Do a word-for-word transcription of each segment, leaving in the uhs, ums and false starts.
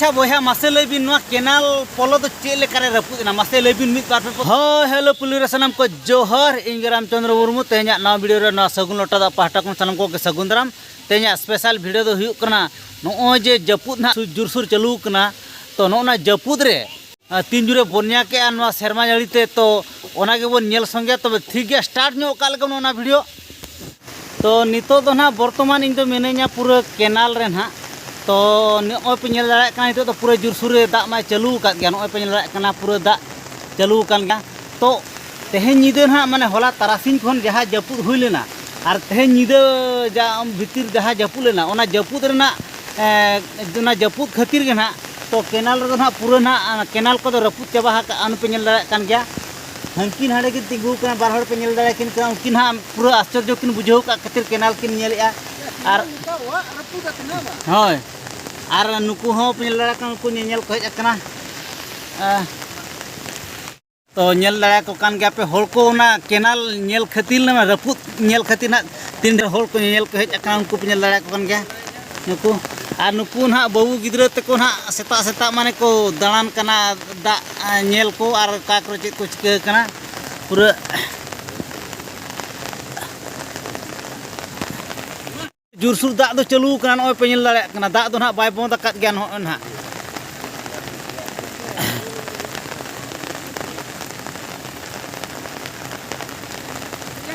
ᱟᱪᱪᱷᱟ ᱵᱚᱭᱦᱟ, ᱢᱟᱥᱮ ᱞᱟᱹᱭ ᱵᱤᱱ, ᱱᱚᱣᱟ ᱠᱮᱱᱟᱞ ᱯᱚᱞᱚ ᱫᱚ ᱪᱮᱫ ᱞᱮᱠᱟᱨᱮ ᱨᱟᱹᱯᱩᱫ ᱮᱱᱟ? ᱢᱟᱥᱮ ᱞᱟᱹᱭ ᱵᱤᱱ ᱢᱤᱫ ᱵᱟᱨ ᱯᱮ ᱯᱚ- ᱦᱳᱭ, ᱦᱮᱞᱳ ᱯᱩᱞᱤ ᱨᱮ ᱥᱟᱱᱟᱢ ᱠᱚ ᱡᱚᱦᱟᱨ᱾ ᱤᱧ ᱜᱮ ᱨᱟᱢᱪᱚᱸᱫᱽᱨᱚ ᱢᱩᱨᱢᱩ᱾ ᱛᱮᱦᱮᱧᱟᱜ ᱱᱟᱣᱟ ᱵᱷᱤᱰᱤᱭᱳ ᱨᱮ ᱱᱚᱣᱟ ᱥᱟᱹᱜᱩᱱ ᱞᱚᱴᱟ ᱫᱟᱜ ᱯᱟᱦᱴᱟ ᱠᱷᱚᱱ ᱥᱟᱱᱟᱢ ᱠᱚᱜᱮ ᱥᱟᱹᱜᱩᱱ ᱫᱟᱨᱟᱢ᱾ ᱛᱮᱦᱮᱧᱟᱜ ᱥᱯᱮᱥᱟᱞ ᱵᱷᱤᱰᱤᱭᱳ ᱫᱚ ᱦᱩᱭᱩᱜ ᱠᱟᱱᱟ, ᱱᱚᱜᱼᱚᱭ ᱡᱮ ᱡᱟᱹᱯᱩᱫ ᱱᱟᱦᱟᱜ ᱥᱩ-, ᱡᱳᱨᱥᱳᱨ ᱪᱟᱹᱞᱩ ᱟᱠᱟᱱᱟ, ᱛᱚ ᱱᱚᱜᱼᱚ ᱱᱟ ᱡᱟᱹᱯᱩᱫ ᱨᱮ, ᱟᱨ ᱛᱤᱱ ᱡᱳᱨᱮ ᱵᱚᱱᱭᱟ ᱠᱮᱜᱼᱟ ᱱᱚᱣᱟ ᱥᱮᱨᱢᱟ ᱡᱟᱹᱲᱤ ᱛᱮ, ᱛᱚ ᱚᱱᱟ ᱜᱮᱵᱚᱱ ᱧᱮᱞ ᱥᱚᱸᱜᱮᱭᱟ᱾ ᱛᱚᱵᱮ ᱴᱷᱤᱠ ᱜᱮᱭᱟ, ᱥᱴᱟᱨᱴ ᱧᱚᱜ ᱠᱟᱜ ᱞᱮᱜᱮ ᱵᱚᱱ ᱚᱱᱟ ᱵᱷᱤᱰᱤᱭᱳ᱾ ᱛᱚ ᱱᱤᱛᱚᱜ ᱫᱚ ᱱᱟᱦᱟᱜ ᱵᱚᱨᱛᱚᱢᱟᱱ ᱤᱧ ᱫᱚ ᱢᱤᱱᱟᱹᱧᱟ ᱯᱩᱨᱟᱹ ᱠᱮᱱᱟᱞ ᱨᱮ ᱱᱟᱦᱟᱜ᱾ ᱛᱚ ᱱᱚᱜᱼᱚᱭ ᱯᱮ ᱧᱮᱞ ᱫᱟᱲᱮᱭᱟᱜ ᱠᱟᱱᱟ, ᱱᱤᱛᱚᱜ ᱫᱚ ᱯᱩᱨᱟᱹ ᱡᱳᱨᱥᱳᱨ ᱨᱮ ᱫᱟᱜ ᱢᱟᱭ ᱪᱟᱹᱞᱩ ᱟᱠᱟᱫ ᱜᱮᱭᱟ᱾ ᱱᱚᱜᱼᱚᱭ ᱯᱮ ᱧᱮᱞ ᱫᱟᱲᱮᱭᱟᱜ ᱠᱟᱱᱟ, ᱯᱩᱨᱟᱹ ᱫᱟᱜ ᱪᱟᱹᱞᱩ ᱟᱠᱟᱱ ᱜᱮᱭᱟ᱾ ᱛᱚ ᱛᱮᱦᱮᱧ ᱧᱤᱫᱟᱹ ᱱᱟᱦᱟᱜ, ᱢᱟᱱᱮ ᱦᱚᱞᱟ ᱛᱟᱨᱟᱥᱤᱧ ᱠᱷᱚᱱ ᱡᱟᱦᱟᱸ ᱡᱟᱹᱯᱩᱫ ᱦᱩᱭ ᱞᱮᱱᱟ, ᱟᱨ ᱛᱮᱦᱮᱧ ᱧᱤᱫᱟᱹ ᱡᱟ ᱵᱷᱤᱛᱤᱨ ᱡᱟᱦᱟᱸ ᱡᱟᱹᱯᱩᱫ ᱞᱮᱱᱟ, ᱚᱱᱟ ᱡᱟᱹᱯᱩᱫ ᱨᱮᱱᱟᱜ, ᱮ, ᱚᱱᱟ ᱡᱟᱹᱯᱩᱫ ᱠᱷᱟᱹᱛᱤᱨ ᱜᱮ ᱱᱟᱦᱟᱜ, ᱛᱚ ᱠᱮᱱᱟᱞ ᱨᱮᱫᱚ ᱱᱟᱦᱟᱜ ᱯᱩᱨᱟᱹ ᱱᱟᱦᱟᱜ, ᱠᱮᱱᱟᱞ ᱠᱚᱫᱚ ᱨᱟᱹᱯᱩᱫ ᱪᱟᱵᱟ ᱟᱠᱟᱫᱼᱟ᱾ ᱚᱱᱟ ᱯᱮ ᱧᱮᱞ ᱫᱟᱲᱮᱭᱟᱜ ᱠᱟᱱ ᱜᱮᱭᱟ, ᱦᱟᱹᱱᱠᱤᱱ ᱦᱟᱸᱰᱮ ᱠᱤᱱ ᱛᱤᱸᱜᱩ ᱟᱠᱟᱱᱟ, ᱵᱟᱨ ᱦᱚᱲ ᱯᱮ ᱧᱮᱞ ᱫᱟᱲᱮᱭᱟᱠᱤᱱ ᱠᱟᱱᱟ᱾ ᱩᱱᱠᱤᱱ ᱦᱟᱸᱜ ᱯᱩᱨᱟᱹ ᱟᱥᱪᱚᱨᱡᱚ ᱠᱤᱱ ᱵᱩᱡᱷᱟᱹᱣ ᱠᱟᱜ ᱠᱷᱟᱹᱛᱤᱨ ᱠᱮᱱᱟᱞ ᱠᱤᱱ ᱧᱮᱞᱮᱫᱼᱟ᱾ ᱟᱨ ᱦᱳᱭ, ᱟᱨ ᱱᱩᱠᱩ ᱦᱚᱸ ᱯᱮ ᱧᱮᱞ ᱫᱟᱲᱮᱭᱟᱜ ᱠᱟᱱᱟ, ᱩᱱᱠᱩ ᱧᱮᱧᱮᱞ ᱠᱚ ᱦᱮᱡ ᱟᱠᱟᱱᱟ᱾ ᱟ, ᱛᱚ ᱧᱮᱞ ᱫᱟᱲᱮᱭᱟᱠᱚ ᱠᱟᱱ ᱜᱮᱭᱟ ᱯᱮ, ᱦᱚᱲ ᱠᱚ ᱚᱱᱟ ᱠᱮᱱᱟᱞ ᱧᱮᱞ ᱠᱷᱟᱹᱛᱤᱨ, ᱚᱱᱟ ᱨᱟᱹᱯᱩᱫ ᱧᱮᱞ ᱠᱷᱟᱹᱛᱤᱨ ᱱᱟᱜ ᱛᱤᱱ ᱰᱷᱮᱨ ᱦᱚᱲ ᱠᱚ ᱧᱮᱧᱮᱞ ᱠᱚ ᱦᱮᱡ ᱟᱠᱟᱱᱟ, ᱩᱱᱠᱩ ᱯᱮ ᱧᱮᱞ ᱫᱟᱲᱮᱭᱟᱠᱚ ᱠᱟᱱ ᱜᱮᱭᱟ᱾ ᱱᱩᱠᱩ ᱟᱨ ᱱᱩᱠᱩ ᱱᱟᱦᱟᱜ ᱵᱟᱹᱵᱩ ᱜᱤᱫᱽᱨᱟᱹ ᱛᱟᱠᱚ ᱱᱟᱦᱟᱜ ᱥᱮᱛᱟᱜ ᱥᱮᱛᱟᱜ ᱢᱟᱱᱮ ᱠᱚ ᱫᱟᱬᱟᱱ ᱠᱟᱱᱟ ᱫᱟᱜ, ᱟ, ᱧᱮᱞ ᱠᱚ, ᱟᱨ ᱚᱠᱟ ᱠᱚᱨᱮ ᱪᱮᱫ ᱠᱚ ᱪᱤᱠᱟᱹ ᱟᱠᱟᱱᱟ ᱯᱩᱨᱟᱹ᱾ ᱡᱳᱨᱥᱳᱨ ᱫᱟᱜ ᱫᱚ ᱪᱟᱹᱞᱩ ᱟᱠᱟᱱᱟ, ᱱᱚᱜᱼᱚᱭ ᱯᱮ ᱧᱮᱞ ᱫᱟᱲᱮᱭᱟᱜ ᱠᱟᱱᱟ, ᱫᱟᱜ ᱫᱚ ᱱᱟᱦᱟᱜ ᱵᱟᱭ ᱵᱚᱱᱫ ᱟᱠᱟᱫ ᱜᱮᱭᱟ ᱱᱚᱜᱼᱚᱭ ᱱᱟᱦᱟᱜ᱾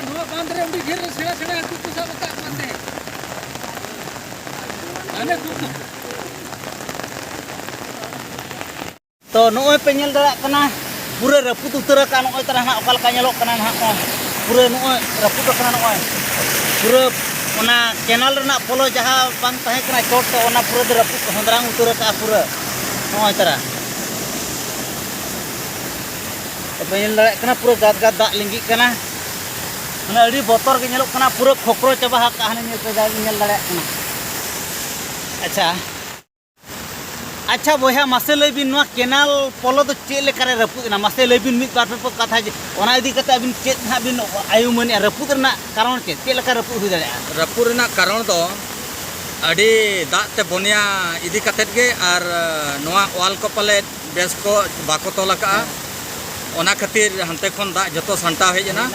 ᱱᱚᱣᱟ ᱵᱟᱸᱫᱷ ᱨᱮ ᱟᱹᱰᱤ ᱰᱷᱮᱨ ᱥᱮᱬᱟ ᱥᱮᱬᱟ ᱦᱟᱹᱠᱩ ᱠᱚ ᱥᱟᱵ ᱟᱠᱟᱫ ᱠᱚᱣᱟ ᱛᱮᱦᱮᱧ᱾ ᱦᱟᱱᱮ ᱠᱚ ᱛᱚ ᱱᱚᱜᱼᱚᱭ ᱯᱮ ᱧᱮᱞ ᱫᱟᱲᱮᱭᱟᱜ ᱠᱟᱱᱟ, ᱯᱩᱨᱟᱹ ᱨᱟᱹᱯᱩᱫ ᱩᱛᱟᱹᱨ ᱟᱠᱟᱱ, ᱱᱚᱜᱼᱚᱭ ᱛᱟᱨᱟ ᱱᱟᱜ ᱚᱠᱟ ᱞᱮᱠᱟ ᱧᱮᱞᱚᱜ ᱠᱟᱱᱟ ᱱᱟᱦᱟᱜ, ᱱᱚᱜᱼᱚᱭ ᱯᱩᱨᱟᱹ ᱱᱚᱜᱼᱚᱭ ᱨᱟᱹᱯᱩᱫ ᱟᱠᱟᱱᱟ, ᱱᱚᱜᱼᱚᱭ ᱯᱩᱨᱟᱹ ᱚᱱᱟ ᱠᱮᱱᱟᱞ ᱨᱮᱱᱟᱜ ᱯᱚᱞᱚ ᱡᱟᱦᱟᱸ ᱵᱟᱝ ᱛᱟᱦᱮᱸ ᱠᱟᱱᱟ ᱪᱚᱴ, ᱛᱚ ᱚᱱᱟ ᱯᱩᱨᱟᱹ ᱫᱚ ᱨᱟᱹᱯᱩᱫ ᱦᱚᱸᱫᱽᱨᱟᱝ ᱩᱛᱟᱹᱨ ᱟᱠᱟᱜᱼᱟ ᱯᱩᱨᱟᱹ ᱱᱚᱜᱼᱚᱭ ᱛᱟᱨᱟ᱾ ᱛᱚ ᱯᱮ ᱧᱮᱞ ᱫᱟᱲᱮᱭᱟᱜ ᱠᱟᱱᱟ, ᱯᱩᱨᱟᱹ ᱜᱟᱫ ᱜᱟᱫ ᱫᱟᱜ ᱞᱤᱸᱜᱤᱜ ᱠᱟᱱᱟ, ᱢᱟᱱᱮ ᱟᱹᱰᱤ ᱵᱚᱛᱚᱨ ᱜᱮ ᱧᱮᱞᱚᱜ ᱠᱟᱱᱟ, ᱯᱩᱨᱟᱹ ᱠᱷᱚᱠᱨᱚ ᱪᱟᱵᱟ ᱟᱠᱟᱜᱼᱟ, ᱦᱟᱱᱮ ᱧᱮᱞ ᱯᱮ ᱧᱮᱞ ᱫᱟᱲᱮᱭᱟᱜ ᱠᱟᱱᱟ᱾ ᱟᱪᱪᱷᱟ, ᱟᱪᱪᱷᱟ ᱵᱚᱭᱦᱟ, ᱢᱟᱥᱮ ᱞᱟᱹᱭ ᱵᱤᱱ, ᱱᱚᱣᱟ ᱠᱮᱱᱟᱞ ᱯᱚᱞᱚ ᱫᱚ ᱪᱮᱫ ᱞᱮᱠᱟᱨᱮ ᱨᱟᱹᱯᱩᱫ ᱮᱱᱟ? ᱢᱟᱥᱮ ᱞᱟᱹᱭ ᱵᱤᱱ ᱢᱤᱫ ᱵᱟᱨ ᱯᱮ ᱯᱚ-, ᱠᱟᱛᱷᱟ, ᱡᱮ ᱚᱱᱟ ᱤᱫᱤ ᱠᱟᱛᱮ ᱟᱹᱵᱤᱱ ᱪᱮᱫ ᱦᱟᱸᱜ ᱵᱤᱱ ᱟᱭᱩᱢᱟᱹᱱᱮᱜᱼᱟ? ᱨᱟᱹᱯᱩᱫ ᱨᱮᱱᱟᱜ ᱠᱟᱨᱚᱱ ᱪᱮᱫ? ᱪᱮᱫ ᱞᱮᱠᱟ ᱨᱟᱹᱯᱩᱫ ᱦᱩᱭ ᱫᱟᱲᱮᱭᱟᱜᱼᱟ? ᱨᱟᱹᱯᱩᱫ ᱨᱮᱱᱟᱜ ᱠᱟᱨᱚᱱ ᱫᱚ ᱟᱹᱰᱤ ᱫᱟᱜ ᱛᱮ ᱵᱚᱱᱭᱟ ᱤᱫᱤ ᱠᱟᱛᱮᱫ ᱜᱮ, ᱟᱨ ᱱᱚᱣᱟ ᱚᱣᱟᱞ ᱠᱚ ᱯᱟᱞᱮᱫ ᱵᱮᱥ ᱠᱚ ᱵᱟᱠᱚ ᱛᱚᱞ ᱟᱠᱟᱜᱼᱟ᱾ ᱚᱱᱟ ᱠᱷᱟᱹᱛᱤᱨ ᱦᱟᱱᱛᱮ ᱠᱷᱚᱱ ᱫᱟᱜ ᱡᱚᱛᱚ ᱥᱟᱢᱴᱟᱣ ᱦᱮᱡ ᱮᱱᱟ᱾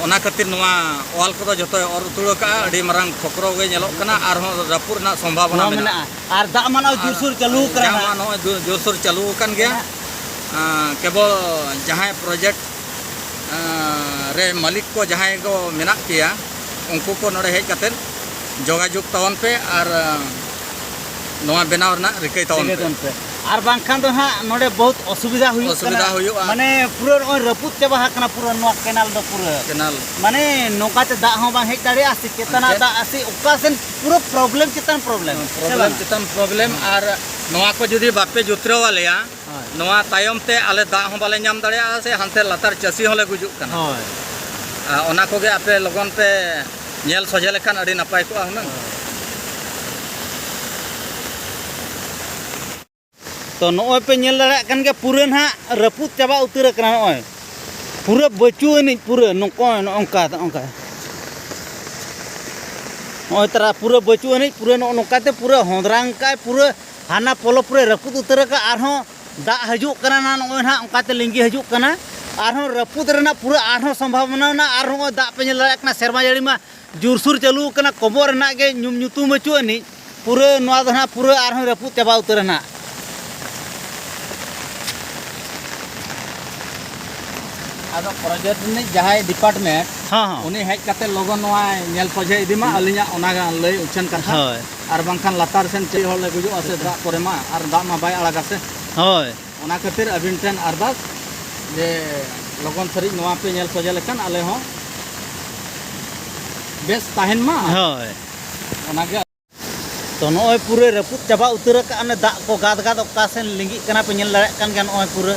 ᱚᱱᱟ ᱠᱷᱟᱹᱛᱤᱨ ᱱᱚᱣᱟ ᱚᱣᱟᱞ ᱠᱚᱫᱚ ᱡᱚᱛᱚᱭ ᱚᱨ ᱩᱛᱟᱹᱲ ᱟᱠᱟᱜᱼᱟ᱾ ᱟᱹᱰᱤ ᱢᱟᱨᱟᱝ ᱠᱷᱚᱠᱨᱚ ᱜᱮ ᱧᱮᱞᱚᱜ ᱠᱟᱱᱟ, ᱟᱨᱦᱚᱸ ᱨᱟᱹᱯᱩᱫ ᱨᱮᱱᱟᱜ ᱥᱚᱢᱵᱷᱟᱵᱚᱱᱟ ᱱᱚᱣᱟ ᱢᱮᱱᱟᱜᱼᱟ᱾ ᱢᱮᱱᱟᱜᱼᱟ᱾ ᱟᱨ ᱫᱟᱜ ᱢᱟ ᱱᱚᱜᱼᱚᱭ ᱟᱨ ᱡᱳᱨᱥᱳᱨ ᱪᱟᱹᱞᱩ ᱠᱟᱱᱟ ᱫᱟᱜ ᱢᱟ ᱦᱟᱸᱜ᱾ ᱱᱚᱜᱼᱚᱭ ᱡᱳ-, ᱡᱳᱨᱥᱳᱨ ᱪᱟᱹᱞᱩ ᱟᱠᱟᱱ ᱜᱮᱭᱟ᱾ ᱦᱮᱸ᱾ ᱟᱸ, ᱠᱮᱵᱚᱞ ᱡᱟᱦᱟᱸᱭ ᱯᱨᱚᱡᱮᱠᱴ, ᱟᱸ, ᱨᱮ ᱢᱟᱹᱞᱤᱠ ᱠᱚ ᱡᱟᱦᱟᱸᱭ ᱠᱚ ᱢᱮᱱᱟᱜ ᱯᱮᱭᱟ, ᱩᱱᱠᱩ ᱠᱚ ᱱᱚᱰᱮ ᱦᱮᱡ ᱠᱟᱛᱮᱫ ᱡᱳᱜᱟᱡᱳᱜᱽ ᱛᱟᱵᱚᱱ ᱯᱮ ᱟᱨ, ᱟᱸ, ᱱᱚᱣᱟ ᱵᱮᱱᱟᱣ ᱨᱮᱱᱟᱜ ᱨᱤᱠᱟᱹᱭ ᱛᱟᱵᱚᱱ ᱨᱤᱠᱟᱹᱭ ᱯᱮ᱾ ᱛᱟᱵᱚᱱ ᱯᱮ᱾ ᱟᱨ ᱵᱟᱝᱠᱷᱟᱱ ᱫᱚ ᱦᱟᱸᱜ ᱱᱚᱰᱮ ᱵᱚᱦᱩᱛ ᱚᱥᱩᱵᱤᱫᱷᱟ ᱦᱩᱭᱩᱜ ᱚᱥᱩᱵᱤᱫᱷᱟ ᱠᱟᱱᱟ᱾ ᱦᱩᱭᱩᱜᱼᱟ᱾ ᱢᱟᱱᱮ ᱯᱩᱨᱟᱹ ᱱᱚᱜᱼᱚᱭ ᱨᱟᱹᱯᱩᱫ ᱪᱟᱵᱟ ᱟᱠᱟᱱᱟ ᱯᱩᱨᱟᱹ ᱱᱚᱣᱟ ᱠᱮᱱᱟᱞ ᱫᱚ ᱯᱩᱨᱟᱹ᱾ ᱠᱮᱱᱟᱞ᱾ ᱢᱟᱱᱮ ᱱᱚᱝᱠᱟ ᱛᱮ ᱫᱟᱜ ᱦᱚᱸ ᱵᱟᱝ ᱦᱮᱡ ᱫᱟᱲᱮᱭᱟᱜᱼᱟ, ᱥᱮ ᱪᱮᱛᱟᱱᱟᱜ ᱪᱮᱫ? ᱫᱟᱜ, ᱥᱮ ᱚᱠᱟ ᱥᱮᱱ ᱯᱩᱨᱟᱹ ᱯᱨᱚᱵᱞᱮᱢ ᱪᱮᱛᱟᱱ ᱯᱨᱚᱵᱞᱮᱢ, ᱥᱮ ᱯᱨᱚᱵᱞᱮᱢ ᱵᱟᱝ? ᱪᱮᱛᱟᱱ ᱯᱨᱚᱵᱞᱮᱢ᱾ ᱦᱮᱸ᱾ ᱟᱨ ᱱᱚᱣᱟ ᱠᱚ ᱡᱩᱫᱤ ᱵᱟᱯᱮ ᱡᱩᱛᱨᱟᱹᱣ ᱟᱞᱮᱭᱟ, ᱦᱳᱭ᱾ ᱱᱚᱣᱟ ᱛᱟᱭᱚᱢ ᱛᱮ ᱟᱞᱮ ᱫᱟᱜ ᱦᱚᱸ ᱵᱟᱞᱮ ᱧᱟᱢ ᱫᱟᱲᱮᱭᱟᱜᱼᱟ, ᱥᱮ ᱦᱟᱱᱛᱮ ᱞᱟᱛᱟᱨ ᱪᱟᱹᱥᱤ ᱦᱚᱸᱞᱮ ᱜᱩᱡᱩᱜ ᱠᱟᱱᱟ᱾ ᱦᱳᱭ᱾ ᱟᱨ ᱚᱱᱟ ᱠᱚᱜᱮ ᱟᱯᱮ ᱞᱚᱜᱚᱱ ᱯᱮ ᱧᱮᱞ ᱥᱚᱡᱷᱮ ᱞᱮᱠᱷᱟᱱ ᱟᱹᱰᱤ ᱱᱟᱯᱟᱭ ᱠᱚᱜᱼᱟ ᱦᱩᱱᱟᱹᱝ᱾ ᱦᱳᱭ᱾ ᱛᱚ, ᱱᱚᱜᱼᱚᱭ ᱯᱮ ᱧᱮᱞ ᱫᱟᱲᱮᱭᱟᱜ ᱠᱟᱱ ᱜᱮᱭᱟ, ᱯᱩᱨᱟᱹ ᱱᱟᱦᱟᱜ ᱨᱟᱹᱯᱩᱫ ᱪᱟᱵᱟ ᱩᱛᱟᱹᱨ ᱟᱠᱟᱱᱟ᱾ ᱱᱚᱜᱼᱚᱭ ᱯᱩᱨᱟᱹ ᱵᱟᱹᱪᱩᱜ ᱟᱹᱱᱤᱡ, ᱯᱩᱨᱟᱹ ᱱᱚᱜᱼᱚᱭ ᱱᱚᱜᱼᱚ ᱱᱚᱝᱠᱟ, ᱱᱚᱜᱼᱚ ᱱᱚᱝᱠᱟ᱾ ᱱᱚᱜᱼᱚᱭ ᱛᱟᱨᱟ ᱯᱩᱨᱟᱹ ᱵᱟᱹᱪᱩᱜ ᱟᱹᱱᱤᱡ, ᱯᱩᱨᱟᱹ ᱱᱚᱜᱼᱚ ᱱᱚᱝᱠᱟ ᱛᱮ ᱯᱩᱨᱟᱹ ᱦᱚᱸᱫᱽᱨᱟᱝ ᱠᱟᱜᱼᱟᱭ, ᱯᱩᱨᱟᱹ ᱦᱟᱱᱟ ᱯᱚᱞᱚ ᱯᱩᱨᱟᱹ ᱨᱟᱹᱯᱩᱫ ᱩᱛᱟᱹᱨ ᱟᱠᱟᱫ᱾ ᱟᱨᱦᱚᱸ ᱫᱟᱜ ᱦᱤᱡᱩᱜ ᱠᱟᱱᱟ ᱱᱟᱦᱟᱜ, ᱱᱚᱜᱼᱚᱭ ᱱᱟᱦᱟᱜ ᱚᱱᱠᱟᱛᱮ ᱞᱤᱸᱜᱤ ᱦᱤᱡᱩᱜ ᱠᱟᱱᱟ᱾ ᱟᱨᱦᱚᱸ ᱨᱟᱹᱯᱩᱫ ᱨᱮᱱᱟᱜ ᱯᱩᱨᱟᱹ ᱟᱨᱦᱚᱸ ᱥᱚᱢᱵᱷᱟᱵᱚᱱᱟ ᱢᱮᱱᱟᱜᱼᱟ᱾ ᱟᱨ ᱱᱚᱜᱼᱚᱭ ᱫᱟᱜ ᱯᱮ ᱧᱮᱞ ᱫᱟᱲᱮᱭᱟᱜ ᱠᱟᱱᱟ, ᱥᱮᱨᱢᱟ ᱡᱟᱹᱲᱤ ᱢᱟ ᱡᱳᱨᱥᱳᱨ ᱪᱟᱹᱞᱩ ᱟᱠᱟᱱᱟ, ᱠᱚᱢᱚᱜ ᱨᱮᱱᱟᱜ ᱜᱮ ᱧᱩᱢ ᱧᱩᱛᱩᱢ ᱵᱟᱹᱪᱩᱜ ᱟᱹᱱᱤᱡ᱾ ᱯᱩᱨᱟᱹ ᱱᱚᱣᱟ ᱫᱚ ᱱᱟᱦᱟᱜ ᱯᱩᱨᱟᱹ ᱟᱨᱦᱚᱸ ᱨᱟᱹᱯᱩᱫ ᱪᱟᱵᱟ ᱩᱛᱟᱹᱨᱟ ᱱᱟᱦᱟᱜ᱾ ᱟᱫᱚ ᱯᱨᱚᱡᱮᱠᱴ ᱨᱤᱱᱤᱡ ᱡᱟᱦᱟᱸᱭ ᱰᱤᱯᱟᱨᱴᱢᱮᱱᱴ, ᱦᱚᱸ, ᱦᱚᱸ᱾ ᱩᱱᱤ ᱦᱮᱡ ᱠᱟᱛᱮ ᱞᱚᱜᱚᱱ ᱱᱚᱣᱟ ᱧᱮᱞ ᱥᱚᱡᱷᱮ ᱤᱫᱤ ᱢᱟ, ᱟᱹᱞᱤᱧᱟᱜ ᱚᱱᱟ ᱞᱟᱹᱭ ᱩᱪᱷᱟᱹᱱ ᱠᱟᱛᱷᱟ᱾ ᱦᱳᱭ᱾ ᱟᱨ ᱵᱟᱝᱠᱷᱟᱱ ᱞᱟᱛᱟᱨ ᱥᱮᱱ ᱪᱮᱫ ᱦᱚᱲ ᱞᱮ ᱜᱩᱡᱩᱜᱼᱟ ᱥᱮ ᱫᱟᱜ ᱠᱚᱨᱮ ᱢᱟ, ᱟᱨ ᱫᱟᱜ ᱢᱟ ᱵᱟᱭ ᱟᱲᱟᱜᱟ ᱥᱮ᱾ ᱦᱳᱭ᱾ ᱚᱱᱟ ᱠᱷᱟᱹᱛᱤᱨ ᱟᱹᱵᱤᱱ ᱴᱷᱮᱱ ᱟᱨᱫᱟᱥ ᱡᱮ ᱞᱚᱜᱚᱱ ᱥᱟᱺᱦᱤᱡ ᱱᱚᱣᱟ ᱯᱮ ᱧᱮᱞ ᱥᱚᱡᱷᱮ ᱞᱮᱠᱷᱟᱱ ᱟᱞᱮ ᱦᱚᱸ ᱵᱮᱥ ᱛᱟᱦᱮᱱ ᱢᱟ᱾ ᱦᱳᱭ᱾ ᱚᱱᱟᱜᱮ᱾ ᱛᱚ, ᱱᱚᱜᱼᱚᱭ ᱯᱩᱨᱟᱹ ᱨᱟᱹᱯᱩᱫ ᱪᱟᱵᱟ ᱩᱛᱟᱹᱨ ᱟᱠᱟᱫ, ᱚᱱᱮ ᱫᱟᱜ ᱠᱚ ᱜᱟᱫ ᱜᱟᱫ ᱚᱠᱟ ᱥᱮᱱ ᱞᱤᱸᱜᱤᱜ ᱠᱟᱱᱟ ᱯᱮ ᱧᱮᱞ ᱫᱟᱲᱮᱭᱟᱜ ᱠᱟᱱ ᱜᱮᱭᱟ᱾ ᱱᱚᱜᱼᱚᱭ ᱯᱩᱨᱟᱹ